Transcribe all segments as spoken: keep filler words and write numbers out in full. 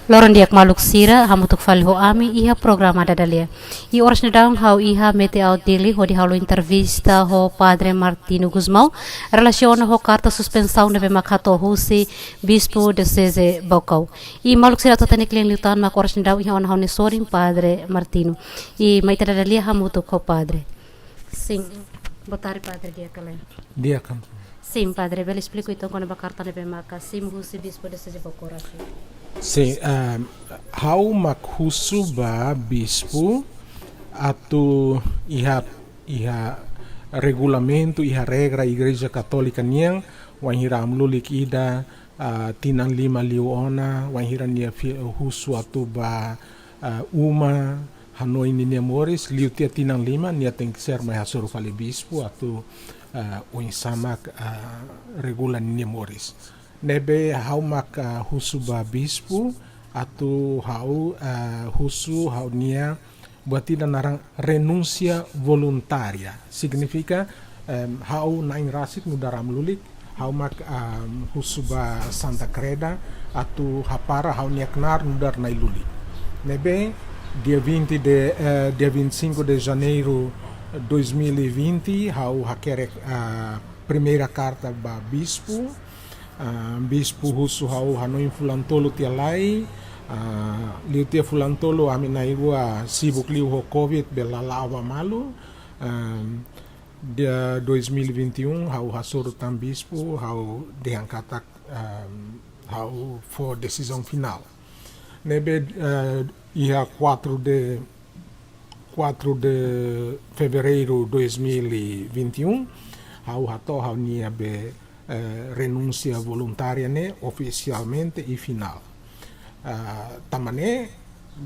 Loron di'ak maluk sira, hamutuk fali ho ami iha programa Dada Lia. I oras ne'e daudaun ha'u iha Meteaut Dili hodi halo entrevista ho Padre Martinho Gusmão, relasiona ho karta suspensaun ne'ebé mak hato'o husi Bispu Dioseze Baucau. I maluk sira atu hatene kle'an liután mak oras ne'e daudaun iha ona ha'u-nia sorin Padre Martinho. I mai ita dada lia hamutuk ho Padre. Sin. Boa tarde, Padre, di'ak ka lae? Di'ak. Sin, Padre, bele esplika uitoan kona-ba karta ne'ebé maka simu husi Bispu Dioseze Baucau rasik? Sin, ah, ha'u mak husu ba Bispu atu iha, iha regulamentu, iha regra Igreja Katólika nian, wainhira amu lulik ida, ah, tinan lima liu ona, wainhira nia fi-, husu atu ba, ah, uma, hanoin ninia moris, liu tiha tinan lima, nia tenke ser mai hasoru fali Bispu atu, ah, oinsá mak, ah, regula ninia moris. Ne'ebé ha'u mak, ah, husu ba Bispu atu ha'u, ah, husu ha'u-nia buat ida naran renúnsia voluntária. Signifika, em, ha'u na'in rasik nu'udar amu lulik, ha'u mak, em, husu ba Santa Kreda atu hapara ha'u-nia knaar nu'udar na'i lulik. Ne'ebé dia vinte de, eh, dia vinte e cinco de janeiro dois mil e vinte, ha'u hakerek, ah, primeira karta ba Bispu. Ah, Bispu husu ha'u hanoin fulan tolu tiha lai. Ah, liu tiha fulan tolu ami na'in-rua sibuk liu ho covid, bele la la'o ba malu. Ah, dia dois mil e vinte e um, ha'u hasoru tan Bispu, ha'u dehan katak, ah, ha'u fó desizaun finál. Ne'ebé, ah, iha quatro de quatro de fevereiro dois mil e vinte e um, ha'u hato'o ha'u-nia be, eh, renúnsia voluntária ne'e ofisialmente i finál. Ah, tanba ne'e,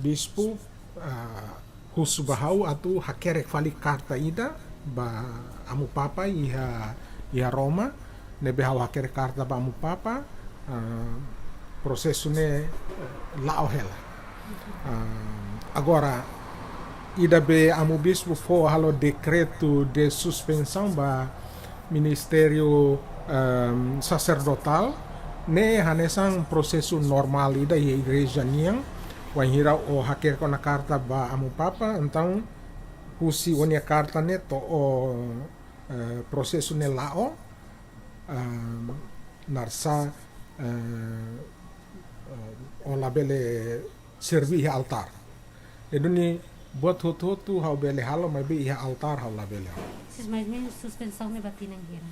Bispu, ah, husu ba ha'u atu hakerek fali karta ida ba Amu Papa iha, iha Roma, ne'ebé ha'u hakerek karta ba Amu Papa, ah, prosesu ne'e, eh, la'o hela. Ah, agora, ida be Amu Bispu fó halo dekretu de suspensaun ba ministériu, ehm, saserdotál, ne'e hanesan prosesu normál ida iha igreja nian, wainhira ó hakerek ona karta ba Amu Papa, entaun husi ó-nia karta ne'e to'o, eh, prosesu ne'e la'o, ehm, naran sá, eh, eh, ó labele serví iha altár. Ne'e duni buat hotu-hotu ha'u bele halo, maibé iha altár ha'u labele halo. Sin, mais ou menus suspensaun ne'e ba tinan hira?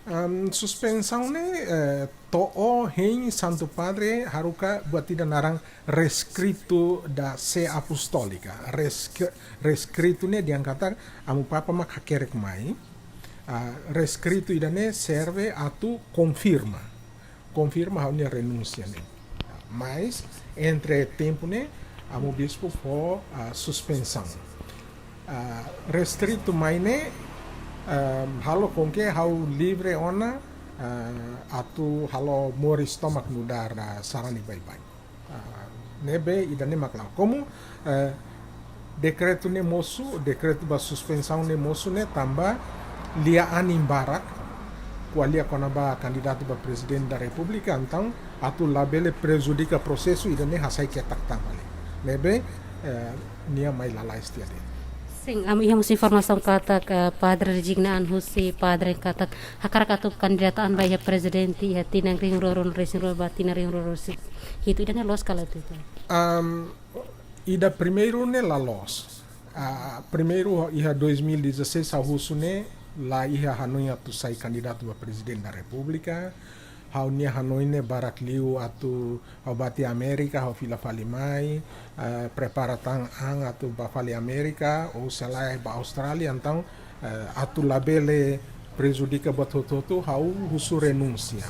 Am, suspensaun ne'e, eh, to'o hein Santu Padre haruka buat ida naran reskritu da Sé Apostólica. Resk-, reskritu ne'e dehan katak Amu Papa mak hakerek mai. Ah, reskritu ida-ne'e serve atu konfirma. Konfirma ha'u-nia renúnsia ne'e. Mais, entre tempu ne'e, Amu Bispu fó, ah, suspensaun. Ah, reskritu mai ne'e, ah, halo konke ha'u livre ona, ah, atu halo moris tomak nu'udar, ah, sarani baibain. Ah, ne'ebé ida-ne'e mak la'o. Komu, eh, dekretu ne'e mosu, dekretu ba suspensaun ne'e mosu ne'e tanba lia anin barak, ko'alia kona-ba kandidatu ba Prezidente da Repúblika, entaun atu labele prejudika prosesu ida-ne'e hasai ketak tan fali. Ne'ebé, eh, nia mai lalais tiha de'it. Sin, ami iha mós informasaun katak, eh, padre rezigna an husi padre katak hakarak atu kandidata an ba iha prezidente iha tinan rihun rua ruanulu resin rua ba tinan rihun rua ruanulu resin hitu, ida-ne'e loos ka lae tuir ita? Am, ida primeiru ne'e la loos. Ah, primeiru iha dois mil e dezasseis ha'u husu ne'e la iha hanoin atu sai kandidatu ba Prezidente da Repúblika. Ha'u-nia hanoin ne'e barak liu atu ha'u bá tiha Amérika, ha'u fila fali mai, eh, prepara tan an atu bá fali Amérika, ou se lae bá Austrália, entaun, eh, atu labele prejudika buat hotu-hotu, ha'u husu renúnsia.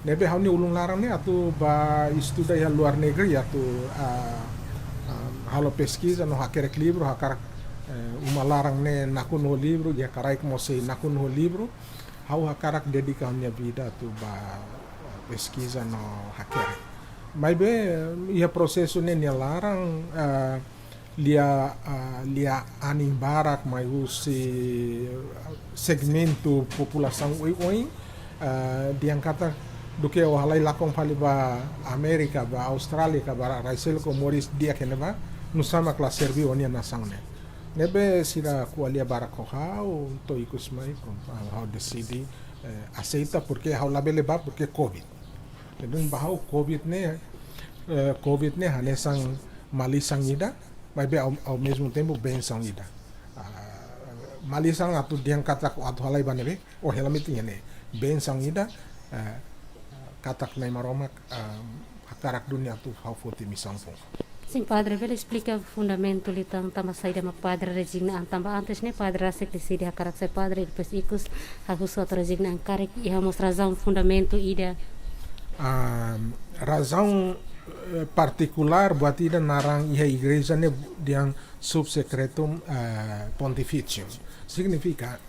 Ne'ebé ha'u-nia ulun laran ne'e atu bá estuda iha luar negeri, atu, ah, ah, halo peskiza no hakerek livru, hakarak, eh, uma laran ne'e nakonu ho livru, iha kraik mós sei nakonu ho livru, ha'u hakarak dedika ha'u-nia vida atu bá, eh, peskiza no hakerek. Maibé, eh, iha prosesu ne'e nia laran, eh, lia, eh, lia anin barak mai husi, eh, segmentu populasaun oioin, eh, dehan katak duké ó halai lakon fali ba Amérika, ba Austrália, ka ba rai seluk ó moris di'ak iha ne'ebá, nusá mak la serve ó-nia nasaun ne'e. Ne'ebé sira ko'alia barak ho ha'u, to'o ikus mai, prontu, ha'u, ha'u deside, eh, aseita, porke ha'u labele bá, porke covid. Entaun ba ha'u covid ne'e, eh, covid ne'e hanesan malisan ida, maibé ao, ao mesmo tempo bensaun ida. Ah, malisan atu dehan katak atu halai ba ne'ebé, ó hela metin iha ne'e. Bensaun ida, eh, katak Na'i Maromak, ah, hakarak duni atu ha'u foti misaun foun. Sin, Padre, bele esplika fundamentu liután tanba saida mak Padre rezigna an, tanba antes ne'e Padre rasik deside hakarak sai padre, i depois ikus ha'u husu atu rezigna an karik iha mós razaun fundamentu ida? Ah, razaun, eh, partikulár buat ida naran iha igreja ne'e dehan subsecretum, eh, pontificium. Signifika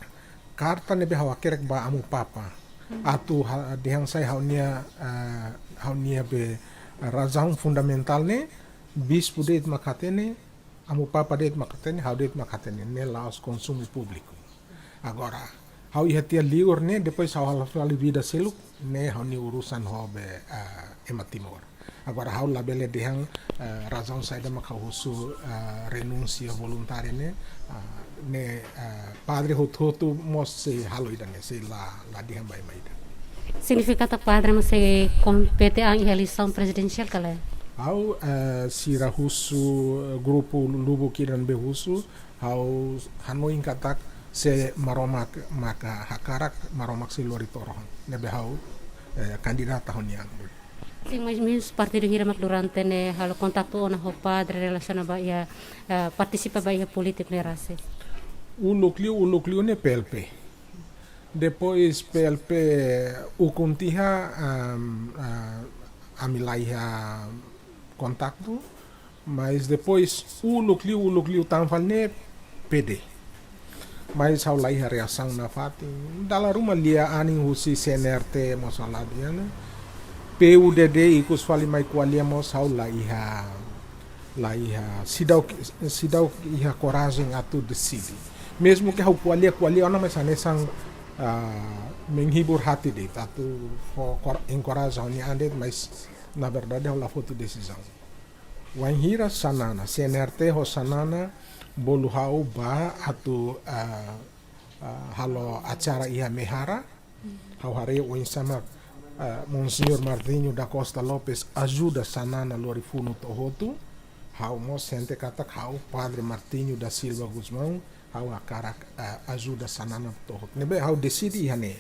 karta ne'ebé ha'u hakerek ba Amu Papa. Hmm. Atu ha-, dehan sai ha'u-nia, eh, ha'u-nia be razaun fundamentál ne'e, bispu de'it mak hatene, Amu Papa de'it mak hatene, ha'u de'it mak hatene, ne'e la'ós konsumu públiku. Agora, ha'u iha tiha liur ne'e, depois ha'u hala'o fali vida seluk, ne'e ha'u-nia urusan ho be, ah, ema Timor. Agora, ha'u labele dehan, ah, razaun saida mak ha'u husu, ah, renúnsia voluntária ne'e, ah, ne'e, ah, padre hotu-hotu mós sei halo ida-ne'e, sei la, la dehan ba ema ida. Signifika katak padre mós sei kompete an iha eleisaun prezidensiál ka lae? Ha'u, eh, sira husu, eh, grupu lubuk ida ne'ebé husu, ha'u hanoin katak se Maromak maka hakarak, Maromak sei lori to'o rohan. Ne'ebé ha'u, eh, kandidata ha'u-nia an. Sin, mais ou menus partidu hira mak durante ne'e halo kontaktu ona ho padre relasiona ba iha, eh, partisipa ba iha polítika ne'e rasik? Uluk liu, uluk liu ne'e P L P. Depois P L P ukun tiha, am, ah, ami la iha kontaktu, mas depois uluk liu, uluk liu tan fali ne'e P D. Mas ha'u la iha reasaun nafatin. Dala ruma lia anin husi C N R T mós ha'u la dehan. P U D D ikus fali mai ko'alia mós ha'u la iha, la iha, seidauk, seidauk iha korajen atu deside. Mesmu ke ha'u ko'alia, ko'alia ona, mas hanesan, ah, menghibur hati de'it, atu fó kor-, enkoraja ha'u-nia an de'it, mas na verdade ha'u la foti desizaun. Wainhira Xanana, C N R T ho Xanana bolu ha'u ba atu, ah, ah, halo acara iha Mehara, ha'u haree oinsá mak, ah, Monseñór Martinho da Costa Lopes ajuda Xanana lori funu to'o hotu. Ha'u mós sente katak ha'u Padre Martinho da Silva Gusmão, ha'u hakarak, ah, ajuda Xanana to'o hotu. Ne'ebé ha'u deside iha ne'e.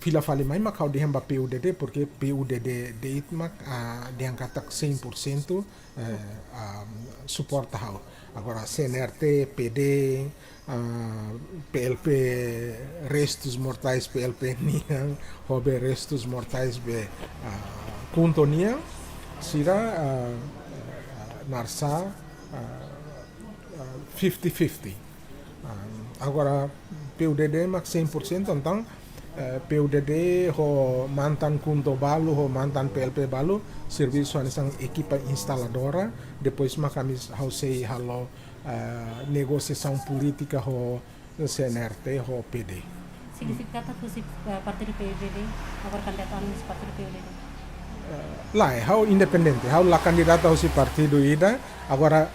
Fila fali mai mak ha'u dehan ba P U D D, porke P U D D de'it mak, ah, dehan katak cem por cento, eh, ah, suporta ha'u. Agora C N R T, P D, ah, P L P, restus mortais P L P nian, ho be restus mortais be, ah, KHUNTO nian, sira, ah, ah, narsá, ah, ah, fifty fifty. Ah, agora P U D D mak cem por cento, entaun, eh, P U D D ho mantan KHUNTO balu, ho mantan P L P balu, servisu hanesan ekipa instaladora, depois mak ami s-, ha'u sei halo, eh, negosiasaun polítika ho C N R T ho P D. Signifika katak husi, eh, partidu P U D D, agora kandidata an husi partidu P U D D? Eh, lae, ha'u independente, ha'u la kandidata husi partidu ida, agora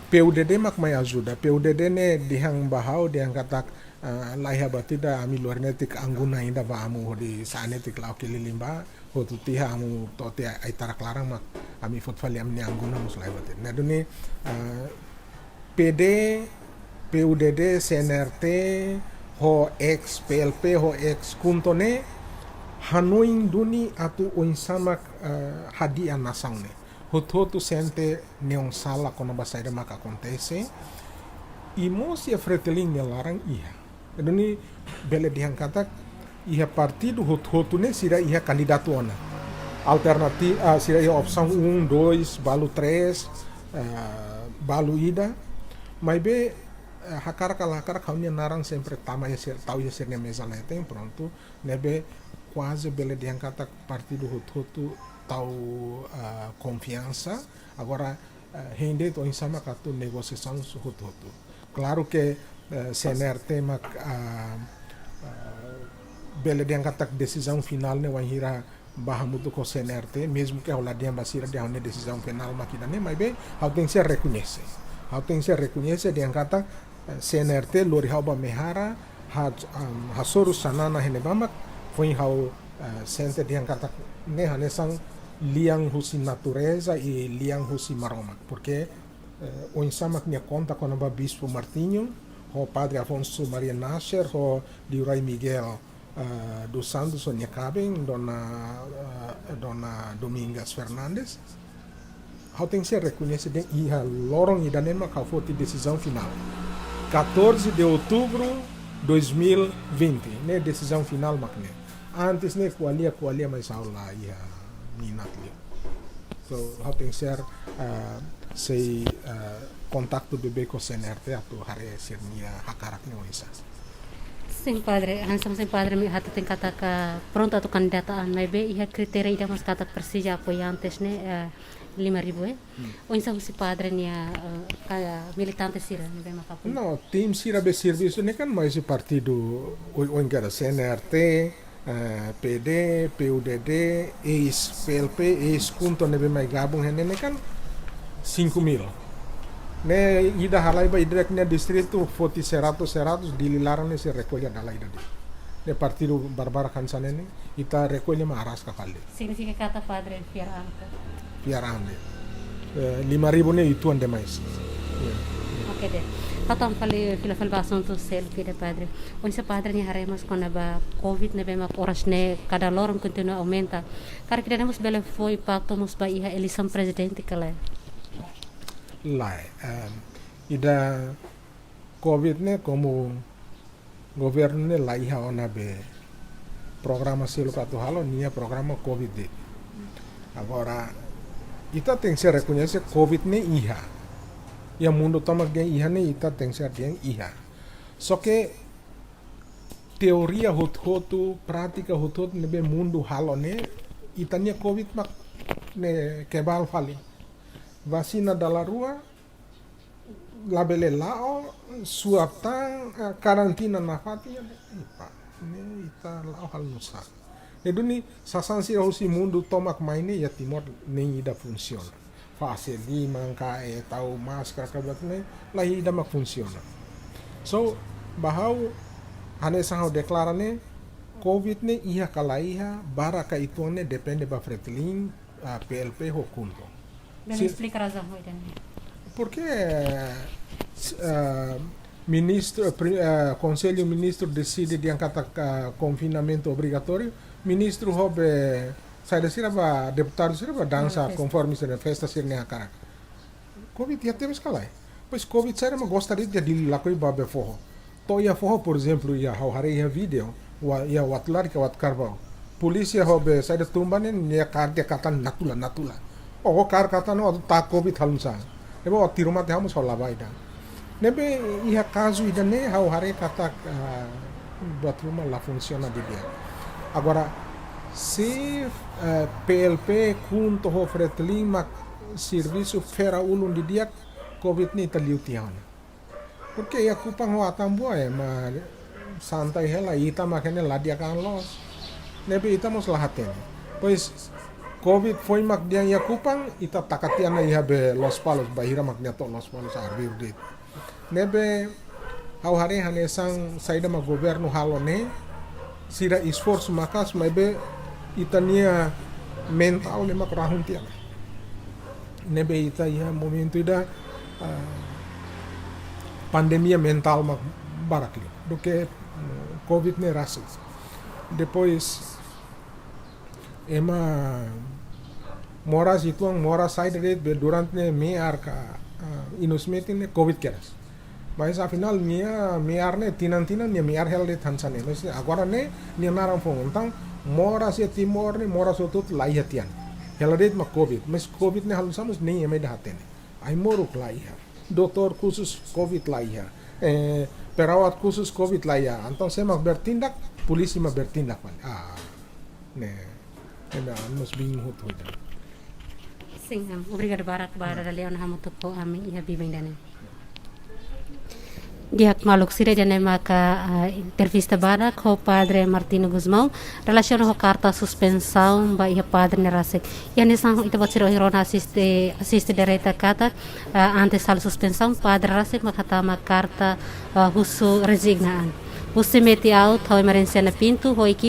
P U D D mak mai ajuda. P U D D ne'e dehan ba ha'u, dehan katak, eh, la iha buat ida, ami lori netik angguna ida ba Amu hodi sa'e netik la'o keliling ba, hotu tiha Amu to'o tiha ai-tarak laran mak ami foti fali ami-nia angguna mós la iha buat ida. Ne'e duni, eh, P D, P U D D, C N R T, ho ex P L P, ho ex KHUNTO ne'e, hanoin duni atu oinsá mak, eh, hadi'a nasaun ne'e. Hotu-hotu sente neon sala kona-ba saida mak akontese. I mós iha Fretilin nia laran iha. Duni bele dehan katak iha partidu hotu-hotu ne'e sira iha kandidatu ona. Alternati-, ah, sira iha opsaun um, dois, balu três, ah, balu ida. Maibé, ah, hakarak ka la hakarak ha'u-nia naran sempre tama iha sira, tau iha sira-nia meza leten, prontu. Ne'ebé kuaze bele dehan katak partidu hotu-hotu tau, ah, konfiansa. Agora, eh, hein de'it oinsá mak atu negosiasaun hotu-hotu. Klaru ke, eh, C N R T mak, ah, ah, bele dehan katak desizaun finál ne'e wainhira bá hamutuk ho C N R T, mezmu ke ha'u la dehan ba sira dehan ha'u-nia desizaun finál mak ida-ne'e, maibé ha'u tenke ser rekoñese. Ha'u tenke ser rekoñese dehan katak, eh, C N R T lori ha'u ba Mehara, ha, am, hasoru Xanana iha ne'ebá mak foin ha'u, eh, sente dehan katak ne'e hanesan lian husi natureza i lian husi Maromak. Porke, eh, oinsá mak nia konta kona-ba Bispu Martinho, ho Padre Afonso Maria Nasser, ho Liurai Miguel, eh, dos Santos, ho nia kaben, Dona, eh, Dona Domingas Fernandes. Ha'u tenke ser rekoñese dehan iha loron ida-ne'e mak ha'u foti desizaun finál. Catorze de outubro dois mil e vinte, ne'e desizaun finál mak ne'e. Antes ne'e ko'alia, ko'alia, mas ha'u la iha minat liu. So, ha'u tenke ser, ah, sei, ah, kontaktu beibeik ho C N R T atu haree sira-nia hakarak ne'e oinsá. Sin, padre, hanesan sin, padre, ami hateten katak prontu atu kandidata an, maibé iha kritéria ida mós katak presiza apoiantes ne'e, eh, lima ribu, eh. Hmm. Oinsá husi padre nia, eh, ka militante sira ne'ebé mak apoia? No, tim sira be servisu ne'e kan mai husi partidu, oin, oin karik C N R T, eh, P D, P U D D, eis P L P, eis KHUNTO ne'ebé mai gabung iha ne'e ne'e kan cinco mil. Ne'e ida halai ba ida-idak nia distritu foti seratus, seratus, Dili laran ne'e sei rekolla dala ida de'it. Ne'e partidu barbarak hanesan ne'e ne'e, ita rekolla mak araska fali. Signifika katak padre fiar an ka? Fiar an de'it. Eh, lima ribu ne'e uitoan demais. Ya. Oke de'it. Ha'u tama fali, fila fali ba asuntu seluk ida, padre. Oinsá padre nia haree mós kona-ba covid ne'ebé mak oras ne'e kada loron kontinua aumenta. Karik ida-ne'e mós bele fó impaktu mós ba iha eleisaun prezidente ka lae? Lae, em, ida covid ne'e komu governu ne'e la iha ona be programa seluk atu halo, nia programa covid de'it. Agora, ita tenke ser rekoñese covid ne'e iha. Iha mundu tomak dehan iha ne'e ita tenke ser dehan iha. Só ke teoria hotu-hotu, prátika hotu-hotu ne'ebé mundu halo ne'e, ita-nia covid mak ne'e kebal fali. Vasina dala rua, labele la'o, suap tan, eh, karantina nafatin, ya, epa, ne'e ita la'o halo nusá. Ne'e duni sasán sira husi mundu tomak mai ne'e iha Timor nein ida funsiona. Fase liman ka, eh, tau máskara ka buat ne'e, laiha ida mak funsiona. So, ba ha'u, hanesan ha'u deklara ne'e, covid ne'e iha ka laiha, barak ka uitoan ne'e depende ba Fretilin, ah, P L P ho KHUNTO. Bele esplika razaun ho ida-ne'e? Porke, eh, ministru, eh, pri-, eh, Konsellu Ministru deside dehan katak, ah, konfinamentu obrigatóriu, ministru ho be saida sira ba, deputadu sira ba dansa, ah, festa, konforme sira festa sira-nia hakarak. Covid iha tebes ka lae? Pois covid saida mak gosta de'it iha Dili lakohi ba be foho. To'o iha foho, por ezemplu, iha ha'u haree iha vídeo, wa-, iha Uatulari ka Uatucarbau. Polísia ho be saida tumba ne'e, nia kaer tiha katan natula, natula. O, kaer katan o, atu taka covid halo nusá. Ne'ebé o tiru mate ha'u mós ha'u la bá ida. Ne'ebé iha kazu ida-ne'e ha'u haree katak, ah, buat ruma la funsiona didi'ak. Agora, se, eh, P L P, KHUNTO ho Fretilin mak servisu fera ulun didi'ak, covid ne'e ita liu tiha ona. Porke iha Kupang ho Atambua ema santai hela, ita mak ne'e la di'ak an loos. Ne'ebé ita mós la hatene. Pois, covid foin mak dehan iha Kupang, ita taka tiha ona iha be Lospalos, bainhira mak nia to'o Lospalos arbiru de'it. Ne'ebé ha'u haree hanesan saida mak governu halo ne'e, sira esforsu maka'as, maibé ita-nia mentál ne'e mak rahun tiha ona. Ne'ebé ita iha momentu ida, ah, pandemia mentál mak barak liu duké, mm, covid ne'e rasik. Depois, ema moras uitoan, moras saida de'it be durante ne'e me'ar ka, ah, inus metin ne'e covid kedas. Mas afinál nia me'ar ne'e tinan-tinan nia me'ar hela de'it hanesan ne'e. Mas agora ne'e nia naran foun. Entaun moras iha Timor ne'e, moras hotu-hotu laiha tiha ona. Hela de'it mak covid. Mas covid ne'e halo nusá mós nein ema ida hatene. Ai-moruk laiha. Doutór khusus covid laiha. Eh, perawat khusus covid laiha. Entaun sé mak bertindak, polísia mak bertindak fali. Ah, ne'e. Ne'e ami mós bingung hotu-hotu. Sin, am, obrigadu barak ba dada lia ona hamutuk ho ami iha biban ida-ne'e. Di'ak maluk sira, ida-ne'e maka, ah, entrevista badak ho Padre Martinho Gusmão relasiona ho karta suspensaun ba iha padre ne'e rasik. Iha ne'e sira, ita-boot sira ohin rona asiste, asiste direta katak, ah, antes halo suspensaun, padre rasik mak hatama karta, ah, husu rezigna an. Husi Meti Aut, ha'u Emerenciana Pinto, ho ekipa